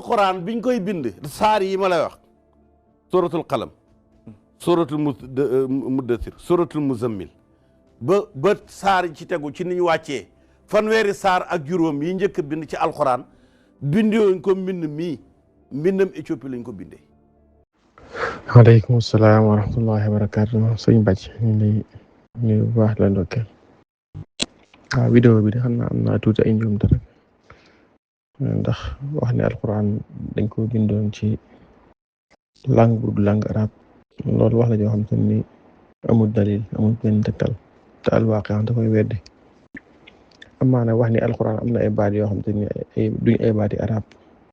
alquran biñ koy bind saar yi ma lay wax suratul qalam suratul muddathir suratul muzammil ba saar yi ci tegu ci ni ñu wàccee fanweeri saar ak juróom yi njëkk bind ci alquran bindooñ ko mbind mii mbindam Éthiopie lañ ko bindee. waaleykum salaam wa rahmatullahi wa barakaatu sëñ Bàcc ñu lay nuyu bu baax la ndokkeel. waaw vidéo bi de xam naa am naa tuuti ay njuumte rek ndax wax ne alquran dañ ko bindoon ci langue bu du langue arabe loolu wax la joo xam te ni amul dalil amul benn tegtal te alwaaqi da koy wedde. amaana wax ni alquran am na ay baat yoo xam te ni duñ ay baati arabe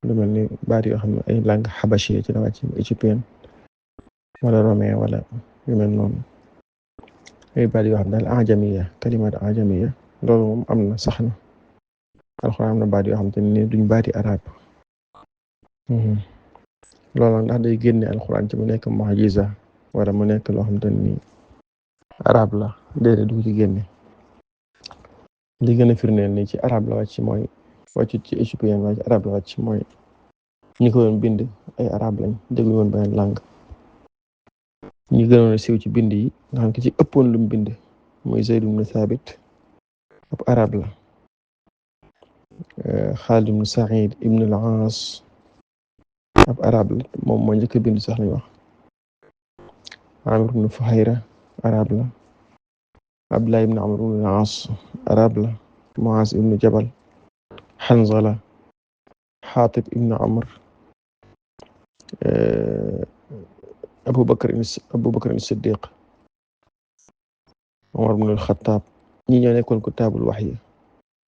lu mel ni baat yoo xam ne ay langue xabashi ci la wàcc éthiopienne wala romain wala yu mel noonu ay baat yoo xam ne daal ajamiya kalimat ajamiya loolu moom am na sax na alxuraan am na baat yoo xam te ni duñ baati arab loolu ndax day génne alxuraan ci mu nekk mu'jiza wala mu nekk loo xam te ni arab la déedéet du ci génne li gën a firndeel ni ci arab la wàcc mooy wàccut ci éthiopien waaye ci arab la wàcc mooy ñi ko doon bind ay arab lañ déglu woon beneen langue ñi gënoon a siiw ci bind yi nga xam ki ci ëppoon lu mu bind mooy Zayd ibn Thabit ab arab la. Xaalid ibn Saïd ibn al-Aas ab arab la moom moo njëkk a bind sax lañu wax. Amir ibn Fuhayra arab la. Abdullah ibn Amr ibn al-Aas arab la. Muaz ibn Jabal, Hanzala, Xaatib ibn Amr, Abu Bakr as-Siddiq, Umar ibn al-Khattab ñi ñoo nekkoon kutaabul wahyi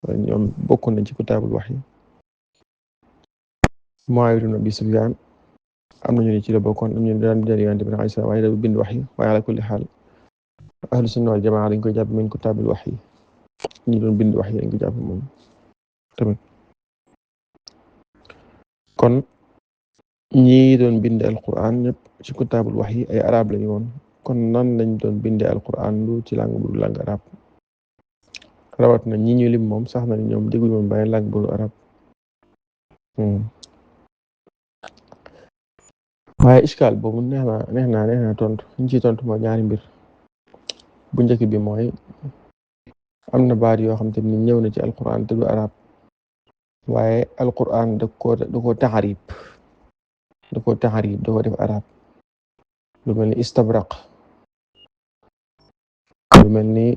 ñoom bokkoon nañ ci kutaabul wahyi. Muawiya ibn Abi Sufyaan am nañu ne ci la bokkoon am ñu daan bind Yonent bi alayhi salaam waaye da bind wahyi waaye ala kulli xaal ahlu sunna wal jamaa dañ koy jàpp min kutaabul wahyi ñi doon bind wahyi dañ ko jàpp moom tamit. kon ñi doon bind alquran ñëpp ci kutaabul wahyi ay arab lañu woon kon nan lañ doon bindee alquran lu ci langue bu langue arab rawat na ñi ñu lim moom sax na ñoom dégguñu woon beneen langue bu arab. waaye iskal boobu neex na tontu ñu ciy tontu mooy ñaari mbir bu njëkk bi mooy am na baat yoo xam te ni ñëw na ci alquran te du arab waaye alquran da ko taxarib da ko def arab lu mel ni istabraq lu mel ni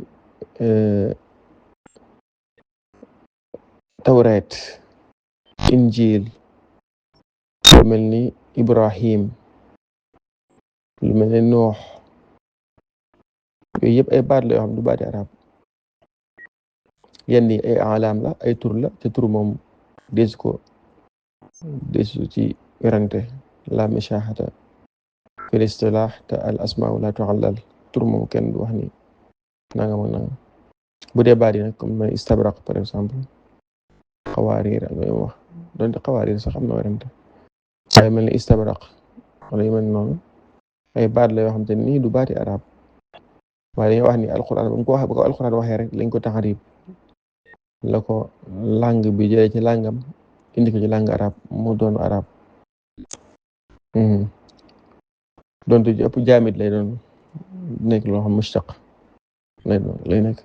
tawreet injil lu mel ni ibrahim lu mel ni noox yooyu yëpp ay baat la yoo xam du baati arab yenn yi ay alam la ay tur la te tur moom desu ci werante la mashahata fil istilah te al asmaa la tu'allal tur moom kenn du wax ni nangam ak nangam bu dee baat yi nag comme may istabraq par exemple xawaariir ak yooyu wax donte xawaariir sax am na werante waaye mel ni istabraq wala yu mel noonu ay baat la yoo xam te nii du baati arab waaye dañuy wax ni alquran ba ko alquran waxee rek lañ ko taxarib la ko langue bi jëlee ci langam indi ko ci langue arab mu doon arab donte ji ëpp jaamit lay doon nekk loo xam mushtaq lay nekk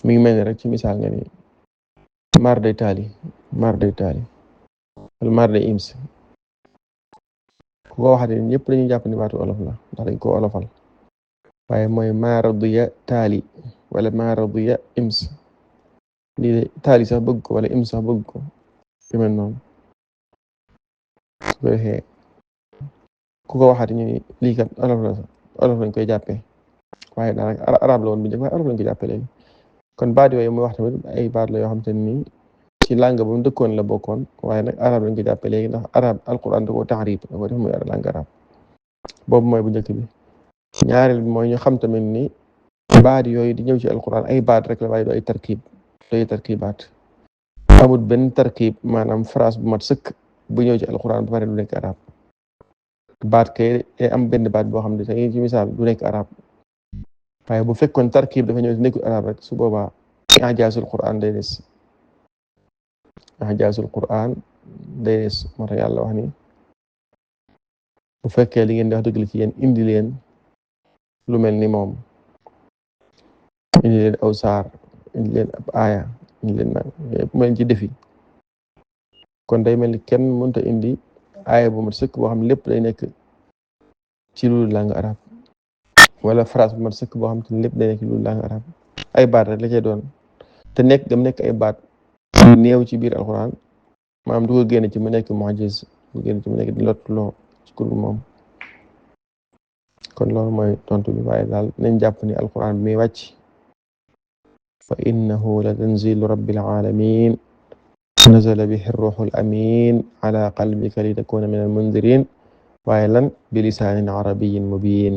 mi ngi mel ni rek ci misaal nga ni mar day taali wala mar day ims ku ko waxate ñëpp dañuy jàpp ni baatu olof la ndax dañ ko olofal waaye mooy maradiya taali wala maradiya ims lii taali sax bëgg ko wala ims sax bëgg ko yu mel noonu su ko defee ku ko waxate ñu ni lii kat olof lañ koy jàppee waaye daanaka arab la woon bu njëkk waaye olof lañ koy jàppee léegi kon baat yooyu muy wax tamit ay baat la yoo xam te ni ci langue ba mu dëkkoon la bokkoon waaye nag arab lañ ko jàppee léegi ndax arab alquran da koo taxrib da ko def muy langue arab boobu mooy bu njëkk bi. ñaareel bi mooy ñu xam tamit ni baat yooyu di ñëw ci alquran ay baat rek la waaye du ay tarkibaat amul benn tarkib maanaam phrase bu mat sëkk bu ñëw ci alquran ba pare du nekk arab baat kay am benn baat boo xam ne tey ci misaal du nekk arab waaye bu fekkoon tarkib dafa ñëw ci nekkul arab rek su boobaa ijaasul quran day des ijaasul quran day des moo tax yàlla wax ni bu fekkee li ngeen di wax dëgg la ci yéen indi leen lu mel ni moom, indi leen aw saar, indi leen ab aaya, indi leen nag bu mel ci defi kon day mel ni kenn mënta indi aaya bu mat sëkk boo xam ne lépp day nekk ci lu langue arabe wala phrase bu mat sëkk boo xam te ne lépp day nekk ci lu langue arabe ay baat rek la cay doon te nekk gam nekk ay baat néew ci biir alxuraan maanaam du ko génne ci mu nekk mu'jiz du génne ci mu nekk di lottuloo ci kur moom kon loolu mooy tontu bi waaye daal nañ jàpp ni alxuraan bi muy wàcc fa innahu la tanzilu rabbil alamin nazala bihi ruuxul amin ala qalbika li takuna min al mundirin waaye lan bi lisaanin arabiyyin mubiin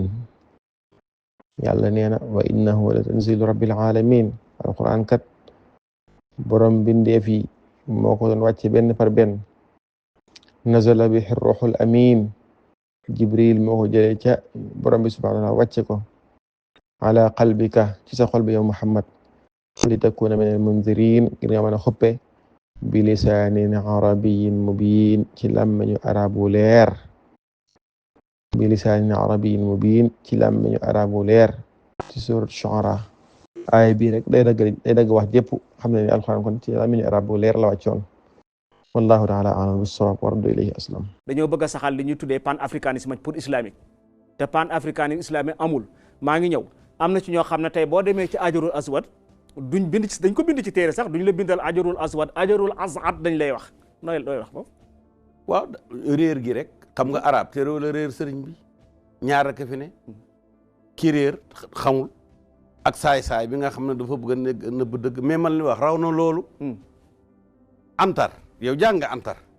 yàlla nee na wa innahu la tanzilu rabbil alamin alquran kat borom bindeef yi moo ko doon wàcce benn par benn nazala bihi ruuxul amin jibril moo ko jëlee ca borom bi subhanahu wa taala wàcce ko ala qalbika ci sa xol bi yow muhammad li takuna min al mundirin ngir nga mën a xuppe bi lisaanin arabiyyin mubiin ci làmmiñu arabu leer bi lisaanin arabiyyin mubiin ci làmmiñu arabu leer ci surat Shu'ara aaya bii rek day dagg wax jépp xam ne ni alxuraan kon ci làmmiñu arabu leer la wàccoon wallahu taala a'lam bis-sawaab wa raddu ilayhi aslam dañoo bëgg a saxal li ñuy tuddee pan africanisme pour islamique te pan africanisme islamique amul maa ngi ñëw am na ci ñoo xam ne tey boo demee ci ajarul aswad duñ bind ci dañ ko bind ci téere sax duñ la bindal ajarul aswad ajarul asad dañ lay wax looy wax boobu waaw réer gi rek xam nga arab te réew la réer sëriñ bi ñaar rek fi ne ki réer xamul ak saay-saay bi nga xam ne dafa bëgg a nëbb dëgg mais man li wax raw na loolu antar yow jàng nga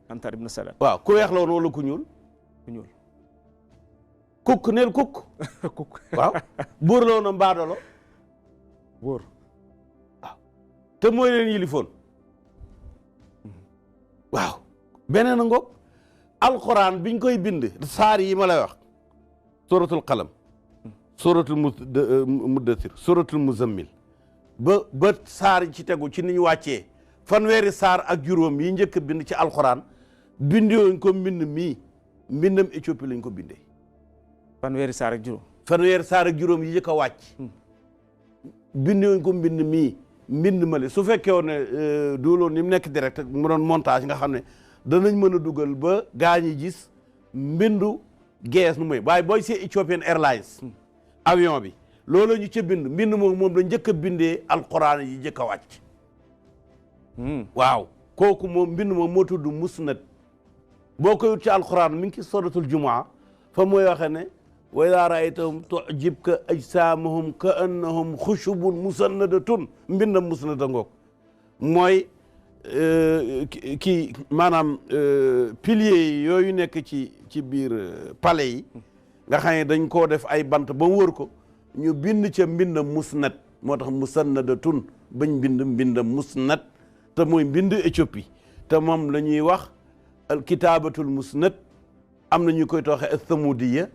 antar ibn salam waaw ku weex la woon wala ku ñuul kukk neel kukk kukk waaw buur la woon a mbaadolo buur te mooy leen yilifoon waaw beneen a ngoog alquran biñ koy bind saar yi ma lay wax suratul qalam suratul muddathir suratul muzammil ba saar yi ci tegu ci ni ñu wàccee fanweeri saar ak juróom yi njëkk bind ci alquran bindewuñ ko mbind mii mbindam Éthiopie lañ ko bindee fanweeri saar ak juróom yi njëkk a wàcc bindewuñ ko mbind mii mbind male su fekkee woon ne duuloon ni mu nekk direct mu doon montage nga xam ne danañ mën a dugal ba gaañi gis mbindu gees nu muy waaye booy see Ethiopian Airlines avion bi loolu ñu ca bind mbind moom la njëkk a bindee alquran yi njëkk a wàcc waaw kooku moom mbind moom moo tudd musnad boo koy wut ci alquran mi ngi ci suratul jumaa fa mooy waxe ne wa idaa ra'aytahum tu'jibka ajsaamuhum ka annahum xushubun musannadatun mbindam musnada ngoog mooy kii maanaam piliers yooyu nekk ci biir palais yi nga xam ne dañ koo def ay bant ba mu wër ko ñu bind ca mbindam musnad moo tax musannadatun bañ bind mbindam musnad te mooy mbind Éthiopie te moom la ñuy wax al kitaabatul musnad am na ñu koy tooxee as-samudiya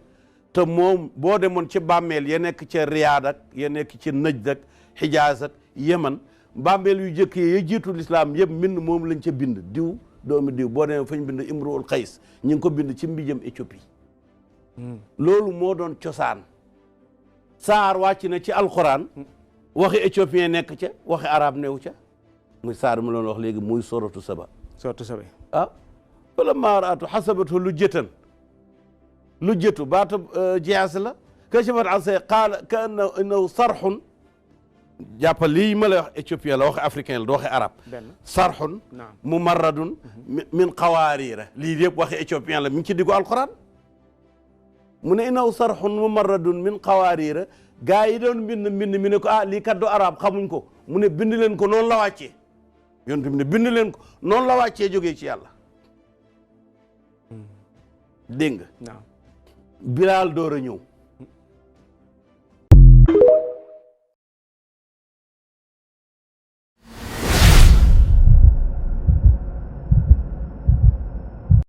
te moom boo demoon ci bàmmeel ya nekk ca Riyaad ak ya nekk ci Najd ak Hijaaz ak Yemen bàmmeel yu jëkk ya jiitu lislaam yëpp mbind moom lañ ca bind diw doomu diw boo demee fañ bind Imruul Qays ñu ngi ko bind ci mbijam Éthiopie loolu moo doon cosaan saar wàcc na ci alquran waxi éthiopien nekk ca waxi arab newu ca muy saar mu loon wax léegi muy suratu saba falammaa ra'atu hasabatu lujjatu baatu jeex la kashabat an say qaala ka annahu sarxun jàppal lii ma lay wax éthiopien la waxi africain la du waxi arab sarxun mumarradun min qawaariira lii yëpp waxi éthiopien la mi ngi ci diggu alquran mu ne innahu sarxun mumarradun min qawaariira gaa yi doon bind mi ne ko lii kat du arab xamuñ ko mu ne bind leen ko noonu la wàccee yonent bi ne bind leen ko noonu la wàccee jógee ci yàlla dégg nga bilaal door a ñëw